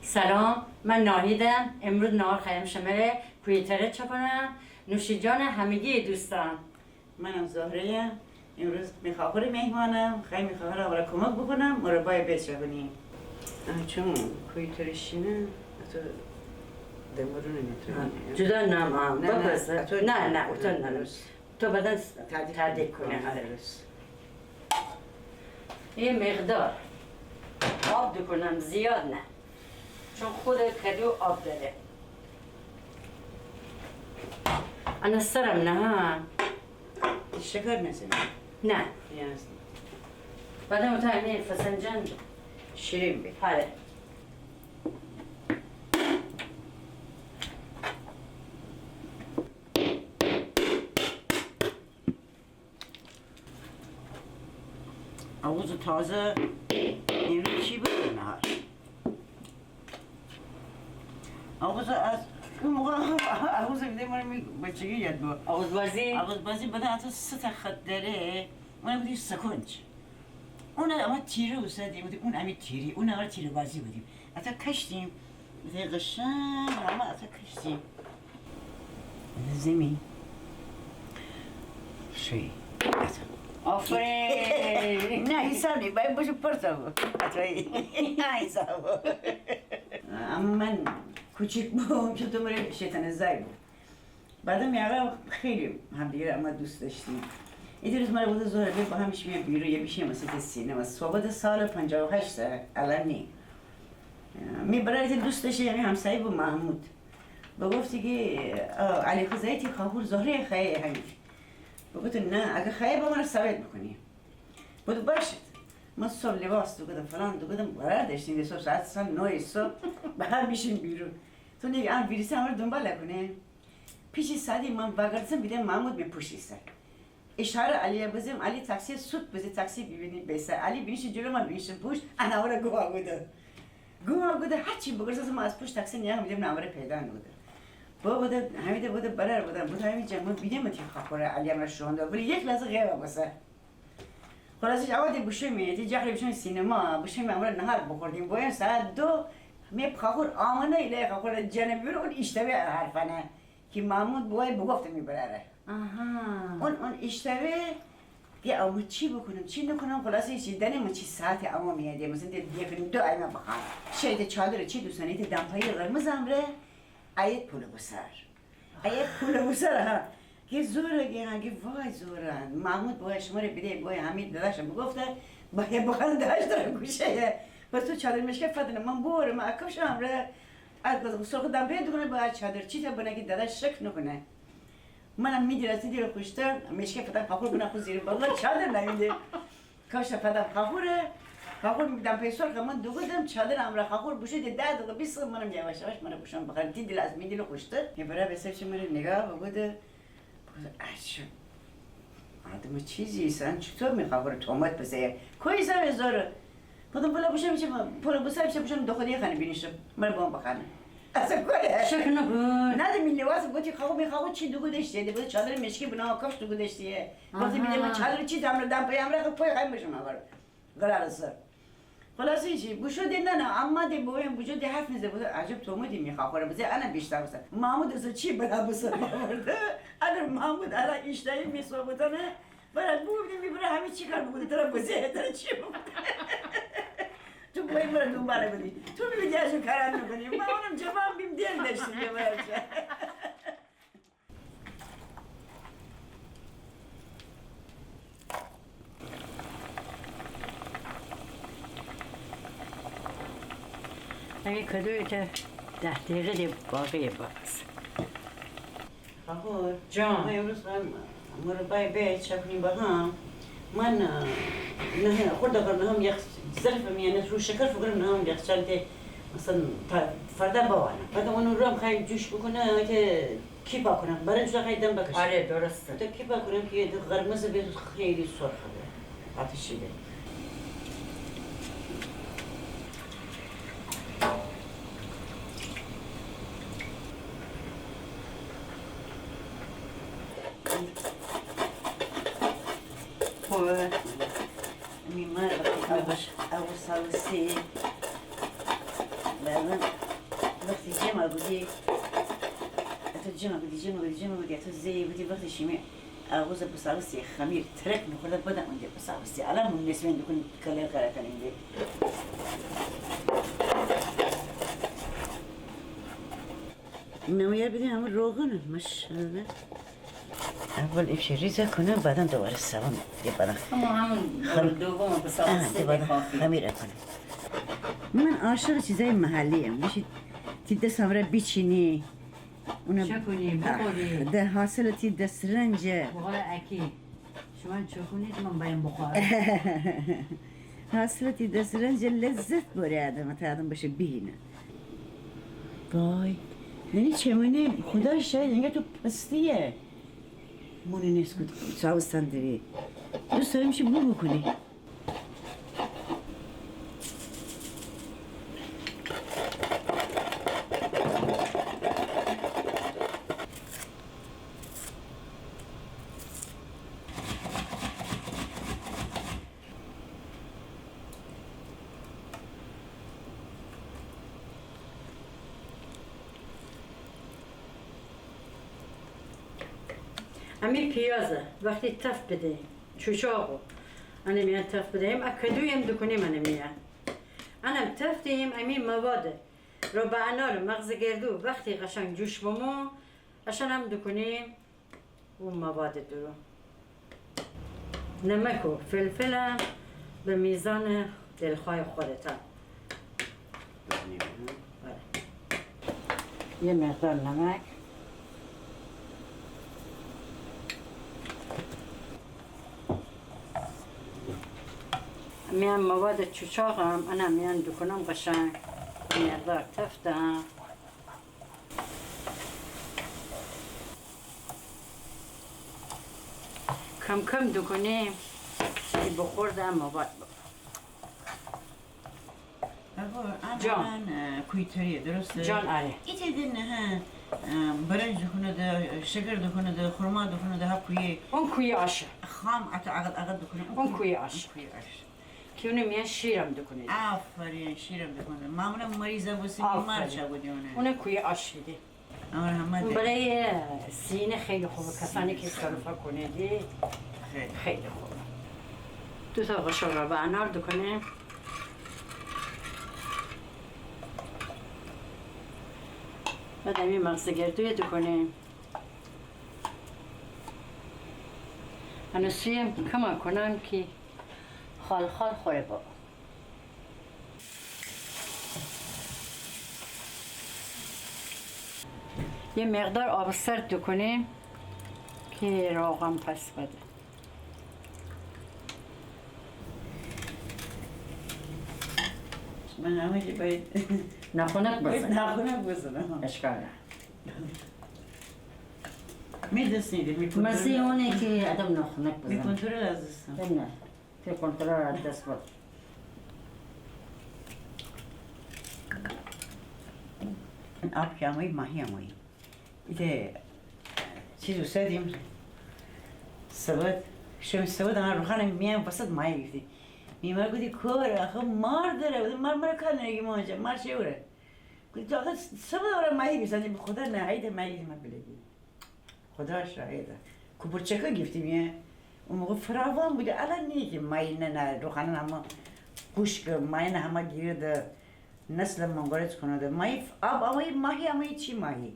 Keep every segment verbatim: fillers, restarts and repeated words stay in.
سلام، من ناهیدم. امروز نهار خوایم شمره کویی تره چاکونم. نوش جان همگی دوستان. منم زهره‌یم. امروز می خاخور مهمانم. خوایم می خاخور امره کمک بوکونم، مربای بیت چاکونیم. آه، چون کویی تره شینه، اتو دمرونه نمی‌تونه. آه، جدا نام، آه، نه، نه، بپس. اتو نه، نه، اتو نه. درست. تو بعداً تعدیل تعدیل کنی. کنی، آره. درست. یه مقدار آب دوکونم، زیاد نه، چون خود کدو آب داره. انا سرم نه، ها؟ شکر نزنی؟ نه. نیاز نه. بعداً اتو همین فسنجان شیرین بی. آره. آغوز تازه، امروز چی بوده نهار؟ آغوز از اون موقع آغوز بیده مره می بچگی یاد بو. آغوز بازی؟ آغوز بازی بده، حتی سه تا خط داره. اون بودی سکنج. اون اما تیره اوسه دی بودی، اون امی تیری، اون اما تیره بازی بودیم. حتی کشتیم، ده قشنگ، اما حتی کشتیم. زمین. شوی. آفرین. نه، حساب نی، باید بشه پرتا بو. اتویی. نه، حساب بو. اما من کوچیک بوم، چون تو مره شیطان زای بو. بعداً می آقا خیلی همدیگه اما دوست داشتیم. ایتا روز مره بوده زهره بیا با هم بشیم بیرون، یه بشیم مثلاً سینما. صحبت سال پنجاه و هشت سره، الان نی. می برار ایتا دوست داشتی، یعنی همسایه بو محمود. بگفتی که، آه، علی خزایی تی خاخور زهره خوایه همین. بگفت نه، اگه خوایه با مره ثابت بکنی. بگفت باشد. من صبح لباس دوکودم، فلان دوکودم، قرار داشتیم صبح ساعت سه، نه صبح با هم بشیم بیرون. تو نیگه ان ویریسه امره دنبال کنه. پیش ساعتی من وگردسم بیدم محمود می پوشت ایسه. اشاره علی بزم، علی تاکسی سوت بزه، تاکسی بیبینی بیسه. علی بینیشه جلو، من بینیشم پوشت، انا امره گوا گوده. گوا گوده، هرچی بگرسه ما از پوشت تاکسی نیام، بیدم نه امره پیدا نوده. بو بوده، همیده بوده برار بودم، بوده همین جا من بیدم تی خاخوره، علی امره شوئون ده، ولی یک لحظه غیب بسه. خلاصه اوا دی بوشومی، تی جخری بوشومی سینما، بوشومی امره نهار بخوردیم، بویم ساعت دو، می خاخور آمنه ایله خاخور جنه بیرون، اون ایشتاوی حرفانه. که محمود بوای بگفته می براره. آها. اون، اون ایشتاوه، گه او من چی بکنم، چی نکنم، خلاصه هیچی دانه من چی ساعت اما میاده، مثلاً ده یک دو ایمه بخوان. شاید چادر چی دوستانه، ایتا دمپایی قرمز امره، ایت پول بسر. ایت پول بسر، ها. گه زهره، گه، ها، گه وای زهره. محمود بوای شمره بیده، بوای همین داداش بگفته، بایه بخوان داداش دره گوشه. پس تو چادر مشکه فدنه، من بورم، اکفش امره، از سرخ دمپایی دوکونه با چادر چی تا بنه که داداش شک نکنه. منم می دیل از تی دیل خوشتر، مشکه فتم خاخور بنه خو زیر بغل، چادر نویده. کفش فتم خاخوره، خاخور دمپایی سرخ من دوکودم، چادر امره خاخور بوشو ده ده دقیقه بیست دقیقه منم یواش یواش مره بوشوم بخوان، تی دیل از می دیل خوشتر. می برار بیسه چه مره نگاه بوکوده، بوکوده، اچه. آدم چیزی ایسه، چطور می خاخوره تهمت بزه؟ کویی ایسه زهره؟ بودم پول بوشم، چی پول بوسم، چی بوشم، دو خودی خانه بینیشم. مره بوم بخانه. اصلاً کویه؟ شک نکن. نه ده می لباس بوگفتی خاخور، می خاخور چی دوکودشتی؟ ده بوده چادر مشکی بنه، کفش دوکودشتی. بوگفتی می، آها، من چادر چی تا امره دمپایی امره، خب کویه خوایم بشم امره. قرار سر. خلاصه چی؟ بوشو ده نه نه، اما ده بویم بوجو ده حرف نیزه، بوده عجب تهمتی می خاخوره بزه، انا بیشتر بسه. محمود از چی بلا بسر آورده؟ اگر محمود الان ایشتایی می صحبتانه، برات بوگفتیم، می برار همین چی کار بوکوده، تره بزه، تره چی بوکوده؟ تو بویی مره دنباله بدی. تو بیدی اشو کاران نکنی. ما اونم جوان بیم، دل داشتیم که برار چه. اگه کدوی تا ده دقیقه ده باقی باز. خاخور. جان. ما امروز هم مربای بیت چاکونیم با هم. من، اه، نه، خورده کار نهم یخ-، ظرف میانه رو شکر فکرم نهم یخچال ده، مثلاً تا فردا بوانم. بعد اونو رو هم خوایم جوش بکنم که کیپا کنم. برنج رو خوایم دم بکشم. آره، درسته. تا کیپا کنم که ده قرمز به خیلی سرخه به. آتشی ده. خوبه. می مار وقتی او سالسی. بعداً بودی، اتو جمع بودی، جمع بودی، جمع بودی، اتو زئی بودی، وقتی شیمی آغوزه بساوستی، خمیر ترک نخورده بدن اونجا بساوستی. الان مون نسمین دکون کلر کلر کنیم دی. نمویه بدی همه روغنه، ماشاءالله. اول ایپچه ریزه کنم، بعداً دوباره سوم یه بعداً اما همون خم-، دوم به ساعت آه، سه دوباره کافی. خمیر کنم. من عاشق چیزای محلی‌ام. بشی تی دست همرا بیچینی. اونا چه کنی؟ آه، بخوری؟ ده حاصل تی دست رنجه. بخور اکی. شما چه کنید؟ من بایم بخورم. حاصل تی دست رنجه لذت بره آدم، تا آدم بشه بهینه. وای. یعنی چمنه خدا شاید انگار تو پستیه. مونه نیست که ساوستن دری. دوست دارم می‌شه بو بکنی. امی پیازه وقتی تفت بدهیم، چوچاقو انه میان تفت بدهیم، ا کدویم دکنیم انه میان. انم تفت دهیم، امی مواد رب انار، مغز گردو وقتی قشنگ جوش بمو، اشان هم دکنیم او مواد درون. نمک و فلفلم به میزان دلخواه خودتان. بله. یه مقدار نمک. میان مواد چوچاقم، انه میان دکنم قشنگ. مقدار تفتم. کم کم دکنیم که بخورده مواد ببه. بابا، جان. الان، اه، کویی تریه، درسته؟ جان، آره. ایته دین، ها، اه، برنج دکنه ده، شکر دکنه ده، خرما دکنه ده، ها کویی. اون کویی آشه. خام، اته اقد، اقد دکنه. اون کویی آشه. اون کویی آشه. که اونه میان شیرم دکنه. آفرین، شیرم دکنه. معمولاً مریضا بوسته، آفرین. بیمار چا بودی اونه. اونه کویی آش ده. آره، همه ده. برای سینه خیلی خوبه، کسانی که سرفه کنه ده. خیلی. خیلی خوبه. دو تا قاشق رب انار دکنه. بعد امی مغز گردوی دکنه. انه سویم کما کنم که خال خال خوره با. یه مقدار آب سرد دکنیم که روغن پس بده. من همه چی باید ناخونک بزن. ناخونک بزنم. اشکال نه. می دست نیده، می کنترل. مسی اونه که آدم ناخونک بزنه. می کنترل از دستم. نه. تی کنترل از دست بر. آب که امویی، ماهی امویی. ایته چیز اوسادیم، سبد، شوم سبد، اما روخانه میان وسط ماهی گیفتی. می مار گودی کور، آخه مار دره، گودی مار مره کار نگی مانجه، مار چه وره؟ گودی تو آخه سبد اوره ماهی گیفتی، به خدا نه، هیده ماهی گیفتی ما بلگی. خدا شاهده. کوپرچکه گیفتیم یه. او موقع فراوان بودی. الان نیه که ماهی نه، نه، روخانه همه خوشکه، ماهی نه همه گیرده، نسل منقرض کنده. ماهی ف-، آب، آب، ماهی، ماهی چی ماهی؟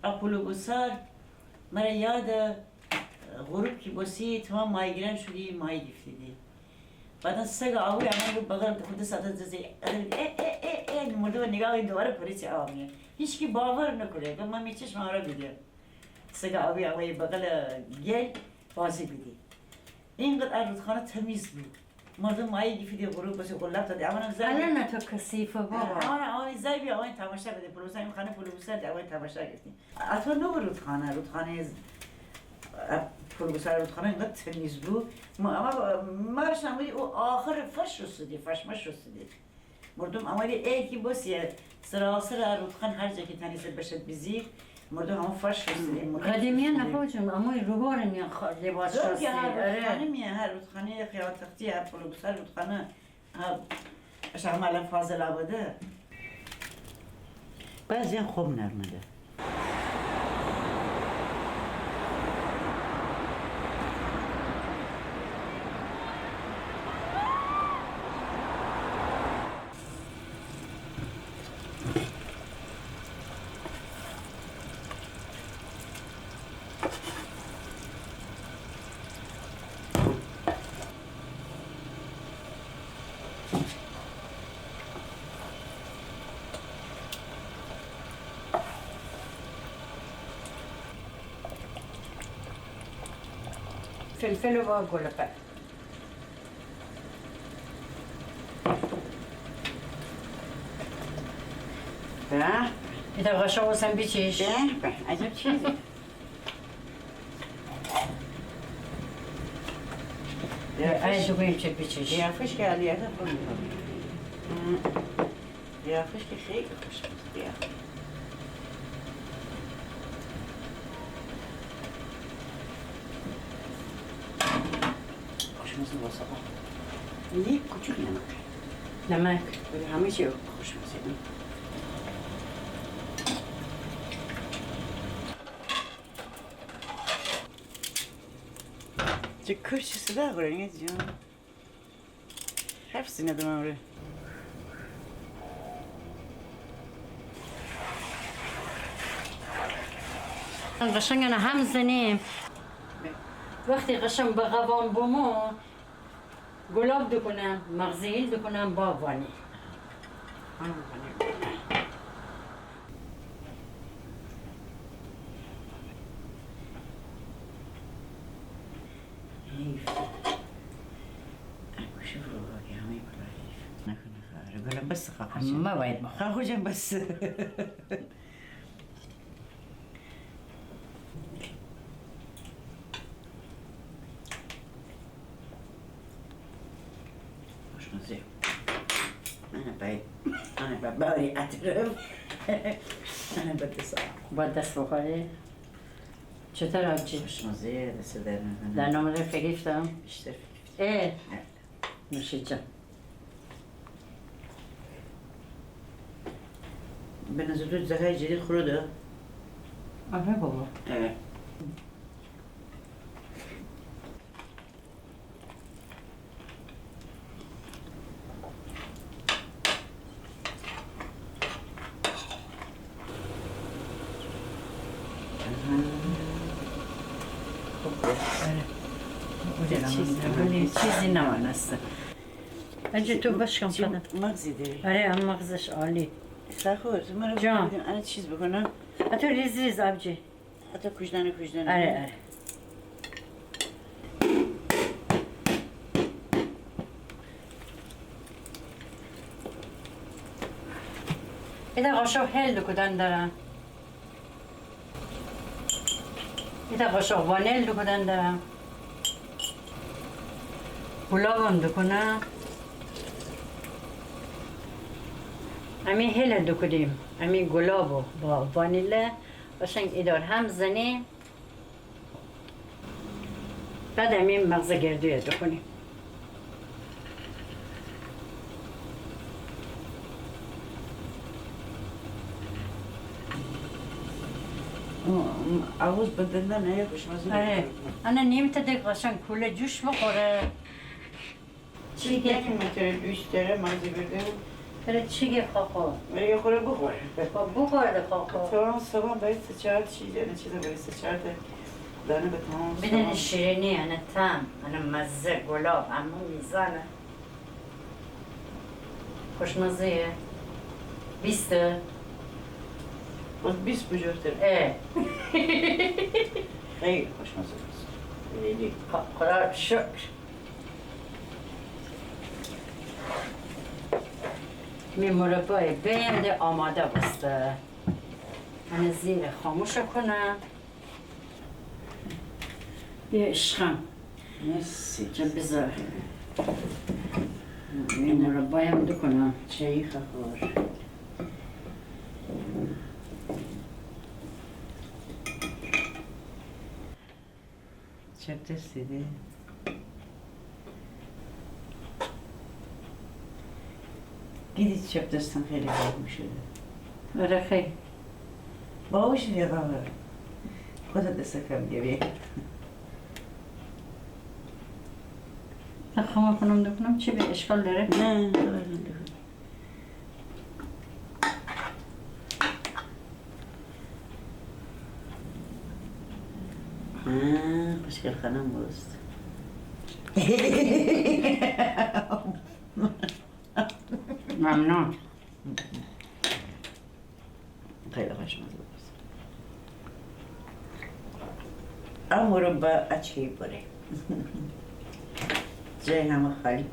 آ پلو گوسار، مره یاده، غروب کی بوسی، تمام ماهیگیران شودی، ماهی گیفتیدی. بعداً سگ آوی امه بو بغل خود ساعت ززی، اه، اه، اه، اه، مردم نیگاه دوباره پریسی آب میه. هیچکی باور نکونه، گفت من می چشم آره بیدم. سگ آبی آقای بغل گل بازی بیدی. اینقدر ا رودخانه تمیز بو. مردم ماهی گیفیدی غروب بسی غلاب دادی. اما زای بی. الان تو کثیفه بابا. آه، اما، اما زای بی، اما تماشا بیدی. پلوسای خانه پلوسر دی، اما تماشا گیفتی. اتو نو رودخانه، رودخانه ز-، اه، پلوسر رودخانه اینقدر تمیز بو. ما، اما ما شمودی او آخر فرش شستیدی، فرش مش شستیدی. مردم امویی ایکی بوسیه، سراسر رودخان هر جا کی تانیسه بشه بیزی، مردم همه فرش شستیدی، مردم قدیمیان شستیدی. نخوجم، اما روبار میان خ-، لباس شستی. هر رودخانه میان، هر رودخانه خیابان تختی، هر پلوگوسر رودخانه، هر اشاق مال فاضل آباده. بعضی خوب نرمه ده. فلفل و گلپر. به. ایتا قشنگ وسم بیچیش. به، به، عجب چیزی. ای، تو بیم چه بیچیش. قیافش که عالیه، خب می‌کنم. قیافش که خیلی خوش میاد. خوشمزه واسه آب. یک کوچولو نمک. نمک. ولی همه چی خوشمزه. چه کور چی صدا خوره، نه جان؟ حرف زنه دمه امره. قشنگ انه هم زنیم. وقتی قشنگ به قوام بمو، گلاب دوکونم، مغزیل دوکونم با وانیل. حیف. اکوشه رو که همه برا حیف. نکن خواهر گلم، بس خواهر جان. همه باید بخور. خواهر جان، بس. خوشمزه. انه باید، انه با باری اطراف. انه با دست. با دست بخوری. چطور آبجی؟ خوشمزه، دست درد نکنه. در نمره فگیفتم؟ بیشتر فگیفتم. اه. اه. نوش جان. به نظر تو زغای جدید خوره ده؟ آره بابا. اه. چیزی نمانسته. انجه تو بشکن چی فدم. مغزی داری؟ آره، هم مغزش عالی. ساخور، تو مرا جان. بگو، انه چیز بکنم؟ اتو ریز ریز آبجی. حتی کوجدانه کوجدانه. آره، آره. ایتا قاشق هل دوکودن دارم. ایتا قاشق وانیل دوکودن دارم. گلابم دوکونم. امی هل دوکودیم. امی گلابو با وانیله قشنگ ایدار هم زنیم. بعد امی مغز گردویه دوکونیم. آغوز بدندن نه خوشمزه. آره. انه نیم تا ده قشنگ کوله جوش بخوره. چی گه؟ یکی متر بیست دره مغزی برده. تره چی گه خاخو؟ ولی خوره بخوره. خب بخوره ده خاخو. تمام صبح باید سه چهار چیز، یعنی چیزا باید سه چهار تا دانه به تمام بدن صبح. شیرینی، انه طعم، انه مزه، گلاب، اما میزانه. خوشمزه‌یه. بیسته. خود بیست بجورتر. اه. خیلی خوشمزه است. خیلی. خب، خدا شکر. می مربای بیم ده آماده بسته. انه زیر خاموش کنم. بیا عشقم. مرسی. جان بذار. می مربایم دوکونم. چایی خور. چپ دستی ده. گیدی چپ دستم خیلی گرم شده. آره خیر. باهوشی بابا. خودت دست کم گیری. تا خمه کنم دکنم چی به اشکال داره؟ نه، خبر نداره. آه، خوشگل خانم بوست. ممنون. خیلی خوشمزه بوست. ا مربا اچکی بره. جای همه خالی.